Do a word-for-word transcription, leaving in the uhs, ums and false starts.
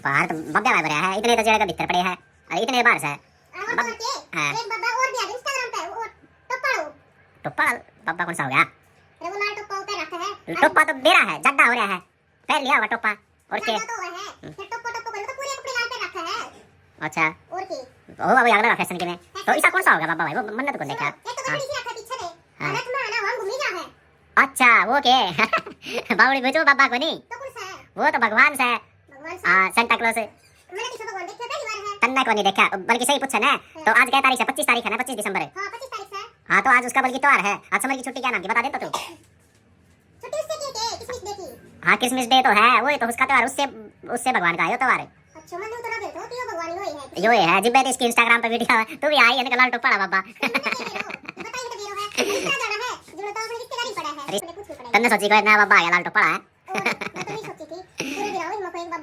बाहर तो बब्बे भाई भरया है, इतने तो जेल के भीतर पड़े हैं और इतने बाहर से। और बब-, और के? हाँ। एक बाबा और भी आ गए Instagram पे, वो टोपा लो। टोपा बाबा कौन सा हो गया? अरे वो लाल टोपा ऊपर रखा है। टोपा तो बेरा है, जड्डा हो रहा है, पहन लिया होगा टोपा। और के? जड्डा तो हुआ है, हम्म। फिर टोपा, टोपा बोलो तो पूरे कपड़े लाल पे रखा है। अच्छा। और के? ओ बाबा, अगला फैशन के में। तो ऐसा कौन सा होगा बाबा भाई, वो मन्ने तो कौन देखा। एक तो हाँ। बड़ी सी रखा पीछे ने। हाँ। रथ में है ना, वहाँ घूमी जा है। अच्छा, वो के? बावड़ी बेचो बाबा को नहीं। तो कौन सा है? वो तो भगवान सा है। भगवान सा? हाँ, Santa Claus। मैंने किसी भगवान देखे पहली बार है। तन्ने को नहीं देखा, बल्कि सही पूछे ना, हाँ। तो आज क्या तारीख है? पच्चीस तारीख है ना, पच्चीस दिसंबर है। हाँ, पच्चीस तारीख है। हाँ, तो आज उसका बल्कि त्योहार है। आज summer की छुट्टी क्या नाम की, बता दे तो तू। छुट्टी उससे की के, किसमिस डे की? हाँ, किसमिस डे तो है, वो तो उसका त्योहार, उससे, उससे भगवान का है यो त्योहार। अच्छा, मैंने तो ना भेजो कि यो भगवान यो ही है। यो ही है, जिब्बे तो इसकी Instagram पे video है, तू भी आई है ना लाल टोपा वाला बाबा। तो मैं क्या कह रहा हूँ? बताइए तो दे रहा है। रिश्ता जाना है, जो तो अपनी रिश्तेदारी पड़ा है, रिश्ते- मैंने कुछ नहीं पड़ा है। तन्ने सोची कोई नया बाबा आया लाल टोपा वाला है। और